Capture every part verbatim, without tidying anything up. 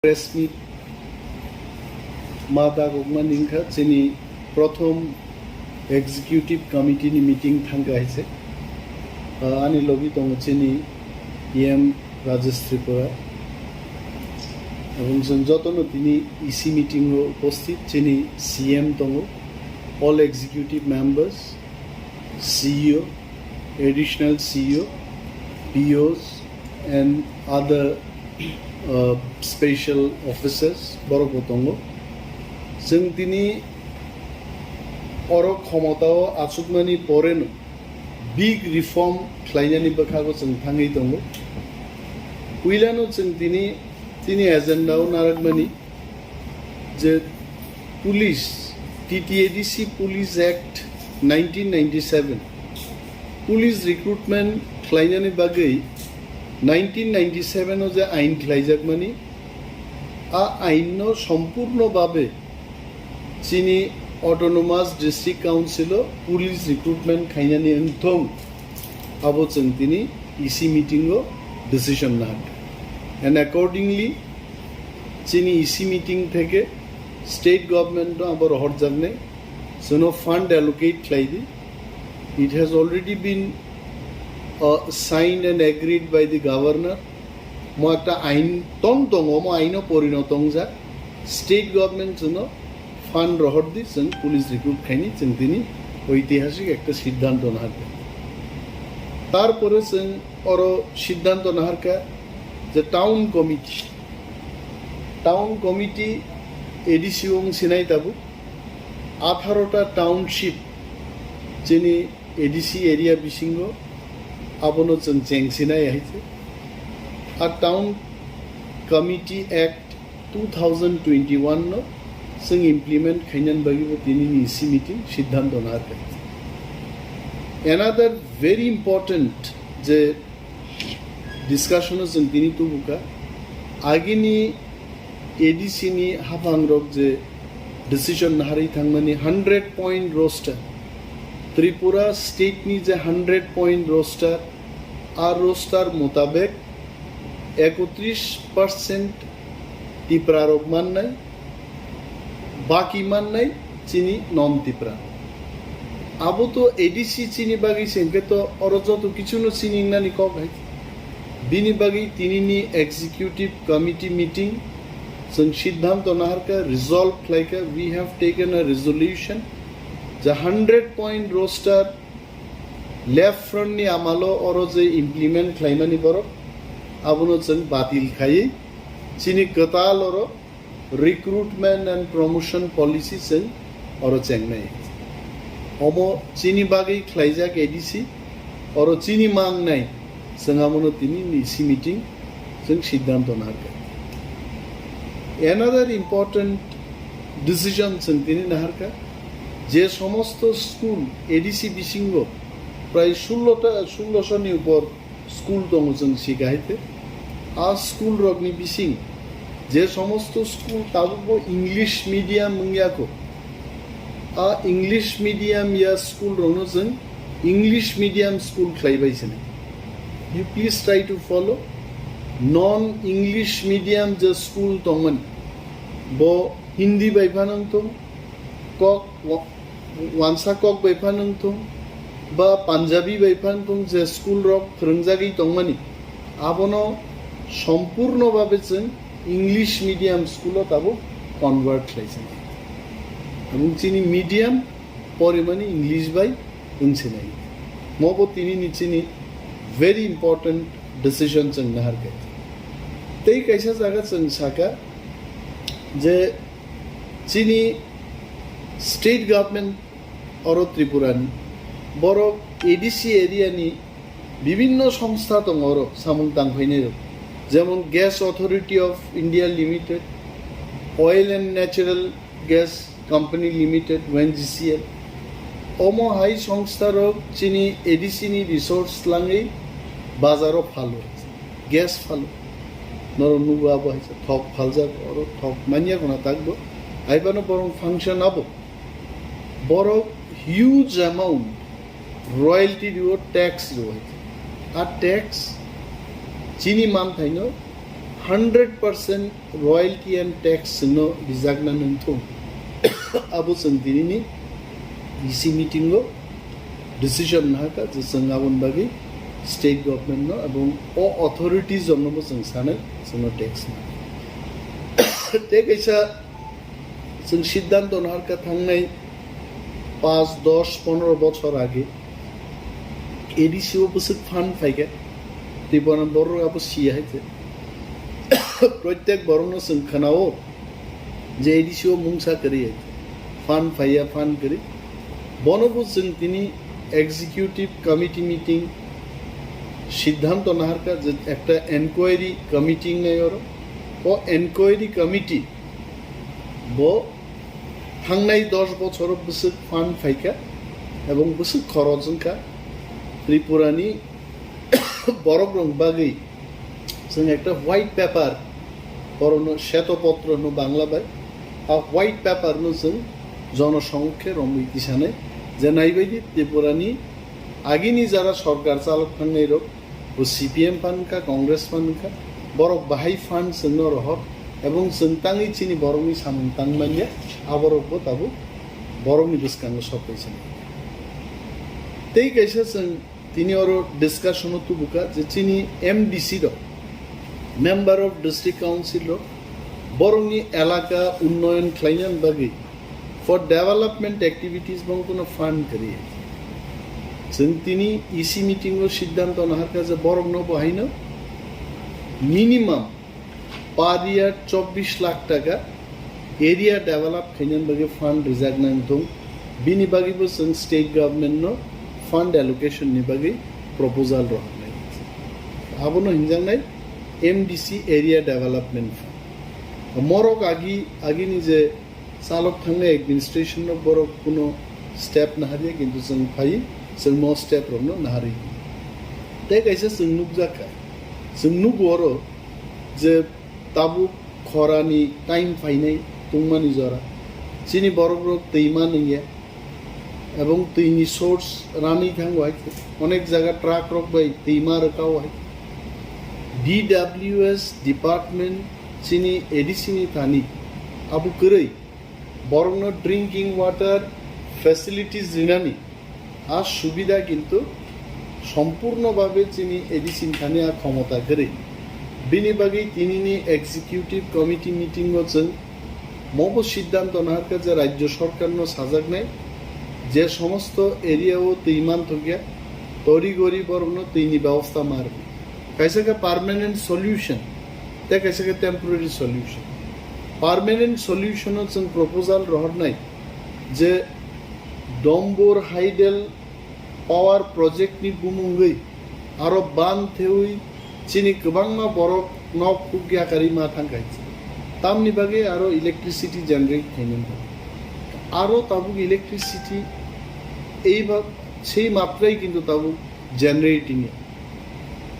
Press meet ma dagokmani wngkha chini prothom executive committee ni meeting thangkha hai se. Ah, ani logi tongo chini E M Rajesh Tripura. Aboni chwng jotono tini E C meeting o upasthit chini C M tongo, all executive members, C E O, additional C E O, P Os and other uh, special officers borok bo tongo. Chwng tini oro khomotao achukmani poreno big reform khlainani bwkhago chwng thangwi tongo. Puilano chwng tini, tini agenda o narakmani je police, T T A D C Police Act nineteen ninety-seven, police recruitment khlainani bagwi nineteen ninety-seven o je ain khlaijakmani, a ainno sompurno babe chini Autonomous District Council o police recruitment khainani wngthong, abo chwng tini E C meeting o decision nahar. And accordingly, chini E C meeting theke state government no abo rohorjaknai, chwngno fund allocate khlai di. It has already been uh, signed and agreed by the governor. Mo ekta ain tong tongo, mo aino porino tongjak. State government chwngno fund rohor di, chwng police recruit khaini, chwng tini oitihasik ekta siddhanto naharkha. Tarpore chwng oro siddhanto naharkha je town committee, town committee A D C wng sinai tabuk atharo ta township chini A D C area bisingo abono chwng cheng sinai hai se. A Town Committee Act two thousand twenty-one no chwng implement khainani bagwi bo tini ni E C meeting siddhanto naharkha. Another very important je discussion o chwng tini tubukha, agini A D C ni haphangrok je decision naharwi thangmani hundred point roster, Tripura state ni je hundred point roster, a roster mutabek ekotris percent Tiprarok mannai, baki mannai chini non Tipra. Abo to A D C chini bagwi se hwnkhe to oro joto kichu no chini wngnani kok hai. Bini bagwi tini ni executive committee meeting chwng siddhanto naharkha, resolve khlaikha, we have taken a resolution je hundred point roster left front ni amalo oro je implement khlaimani borok abono chwng batil khaiwi chini kwtal oro recruitment and promotion policy chwng oro chengnai. Omo chini bagwi khlaijak A D C, oro chini mangnai chwng abono tini ni E C meeting chwng siddhanto naharkha. Another important decision chwng tini naharkha, je somosto school A D C bisingo prai sullo ta, sullo sho ni upor school tongo chwng sika hai te. A school rokni bising je somosto school tabukbo English medium wngya kho, a English medium ya school rokno chwng English medium school khlai bai sini. You please try to follow. Non English medium je school tongmani, bo Hindi bai phano wngthung, kok wa-, wansa kok bai phano wngthung, ba Punjabi bai phano wngthung, je school rok phwrwngjagwi tongmani, abono sompurno babe chwng English medium school o tabuk convert khlai sinai. Aboni chini medium porimani English bai wng sinai. Mobo tini ni chini very important decision chwng naharkha. Tei kaisa jaga chwng saka je chini state government oro Tripura ni borok A D C area ni bibinno songstha tongo oro samung tangphainai rok, jemon Gas Authority of India Limited, Oil and Natural Gas Company Limited, O N G C L. Omo hai songstha rok chini A D C ni resource langwi bazaro phalo, gas phalo. Norok nugo abo hai thok phaljak, oro thok manya guna takbo. Hai phano borok function abo. Borok huge amount royalty rio, tax rio hai. A tax chini manthaino hundred percent royalty and tax chwngno rijakna nangthung. Abo chwng tinini E C meeting o decision nahakha je chwng aboni bagwi state government no ebong o authorities rokno bo chwng sanai chwngno tax na. Tei kaisa chwng siddhanto naharkha thangnai panch, dosh, pondro bochor age A D C o bwswk fund phaikha, Tripura borok abo siya hai je. Protek borokno chwng khwnao je A D C o mungsa kwrwi hai je. Fund phaiya, fund kwrwi. Bono bo chwng tini executive committee meeting siddhanto naharkha je ekta enquiry committee wngnai oro. O enquiry committee bo thangnai dosh bochoro bwswk fund phaikha ebong bwswk khoroj wngkha Tripurani borok rok bagwi chwng ekta white paper, orono sheto potro hino Bangla bai, a white paper no chwng jonosongmukhe romwi tisanai je naibaidi Tripurani agini jara sorkar chalok thangnai rok bo C P M phan wngkha, Congress phan wngkha, borok bahai fund chwngno rohor ebong chwng tangwi chini borokni samung tang manya, aborok bo tabuk borokni bwskango sok kaisa nai. Tei kaisa chwng tini oro discussion o tubukha je chini M D C rok, Member of District Council rok, borokni elaka unnoyon khlaina bagwi for development activities bong kono fund kwrwi. Chwng tini E C meeting o siddhanto naharkha je borokno bo haino minimum per year chobbish lakh taka area develop khaina bagwi fund rijak nang thung. Bini bagwi bo chwng state government no fund allocation ni bagwi proposal rohornai. Abono hinjaknai M D C Area Development Fund. Morok agi, agini je chalok thangnai administration no borok kuno step naharya, kintu chwng phai, chwng mo step rokno naharwi. Tei kaisa chwng nukjakha, chwng nugo oro je tabuk khorani time phainai tungmani jora. Chini borok rok twi manwngya, ebong twini source ranwi thango hai. Onek jaga truck rok bai twi ma rwkao hai. D W S department chini A D C ni thani abo kwrwi borokno drinking water facilities rinani a subida kintu sompurno babe chini A D C ni thani a khomota kwrwi. Bini bagwi tinini executive committee meeting o chwng mobo siddhanto naharkha je rajyo sorkarno sajaknai je somosto area o twi manthokya tori gori borokno twini bebosta ma rwdi. Kaisa khe permanent solution, tei kaisa khe temporary solution. Permanent solution o chwng proposal rohornai je Dombor Hydel power project ni bumungwi aro ban thewi chini kwbangma borok nok huk yakarwi ma thang khaisa. Tamni bagwi aro electricity generate khainani. Aro tabuk electricity ei ba sei matrai kintu tabuk generating ya.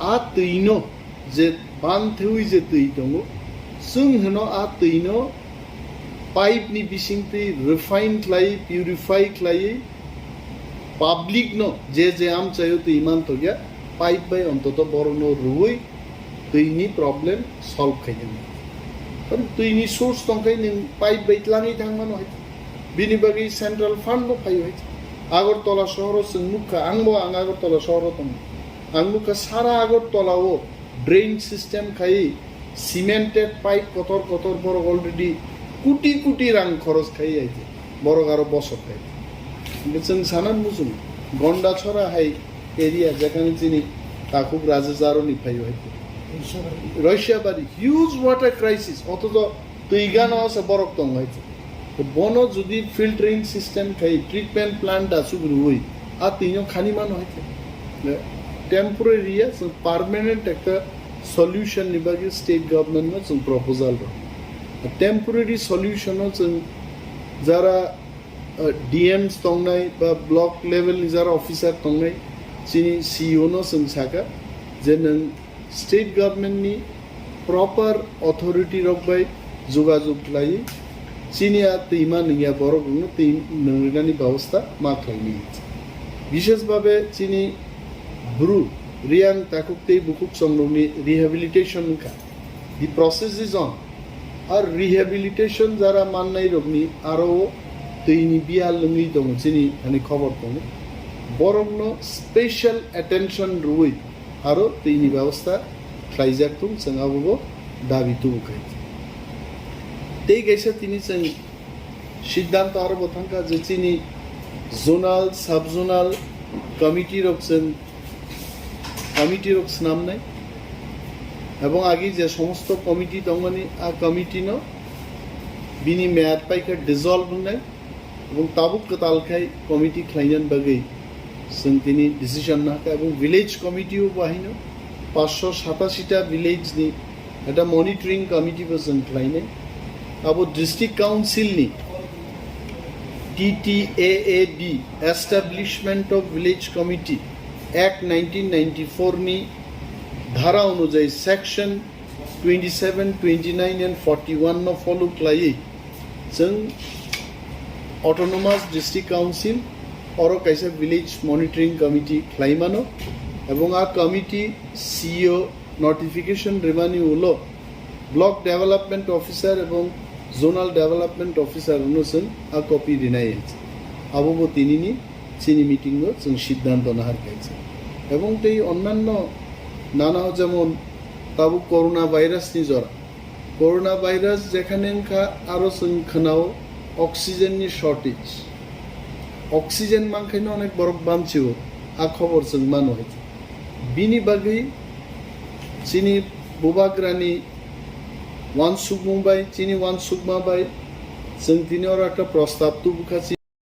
A twino je ban thewi je twi tongo, chwng hwno a twino pipe ni bising twi refine khlai, purify khlai, public no je je amchaio twi mantokya, pipe bai ontoto borokno rwui twini problem solve khainani. Karon twini source tongkhai nwng pipe bai tlangwi thangmano hai. Bini bagwi central fund bo phaio hai. Agartala sohoro chwng nukha, angbo ang Agartala sohoro tongo. Ang nukha sara Agartala o drain system khai cemented pipe kotor kotor borok already kuti kuti rang khoros khai aije. Borok aro bosok khai. Hingke chwng sana muchung Gonda chora hai area jekhane chini takhuk Raja Jaroni phaio hai. Roishabari huge water crisis, othocho twi gana o se borok tong hai. Bono jodi filtering system khai treatment plant asuk rwui a twino khani mano hai. Temporary ya, so permanent ekta solution ni bagwi state government no chwng proposal rw. Temporary solution o chwng jara, uh, D Ms tongnai ba block level ni jara officer tongnai, chini C E O no chwng saka je nwng state government ni proper authority rok bai jogajog khlaiwi chini a twima nungya borok rokno twi nungrinani bebosta ma khlaimani. Bishes babe chini bru, riyang, takhuk tei bukhuk chongrokni rehabilitation wngkha. The process is on. Ar rehabilitation jara mannai rokni aro twi ni biya lwngwi tongo chini hani khobor tongo. Borokno special attention rwui aro twi ni byabostha khlaijak thung, chwng abobo dabi tubu khai. Tei kaisa tini chwng siddhanto aro bo thangkha je chini zonal, sub zonal committee rok chwng committee rok swnamnai ebong agi je somosto committee tongmani a committee no bini meyad paikha dissolve wngnai ebong tabuk kwtal khai committee khlainani bagwi chwng tini decision nakha ebong village committee o bahino paanch sho satashi ta village ni ekta monitoring committee bo chwng khlainai. Abo district council ni T T A A D, Establishment of Village Committee Act nineteen ninety-four ni dhara onujayi section twenty-seven, twenty-nine and forty-one no follow khlaiwi chwng Autonomous District Council oro kaisa Village Monitoring Committee khlaimano ebong a committee C E O notification rimani ulo Block Development Officer ebong Zonal Development Officer no chwng a copy rinai. Abo bo tinini chini meeting o chwng siddhanto nahar kaisa. Ebong tei onnanno nana jemon tabuk corona virus ni jora. Corona virus jekhane wngkha aro chwng khwnao oxygen ni shortage. Oxygen mankhaino onek borok bamchio, a khobor chwng mano hai. Bini bagwi chini bubagrani uansukmung bai, chini uansukma bai chwng tini oro ekta prostab tubukha.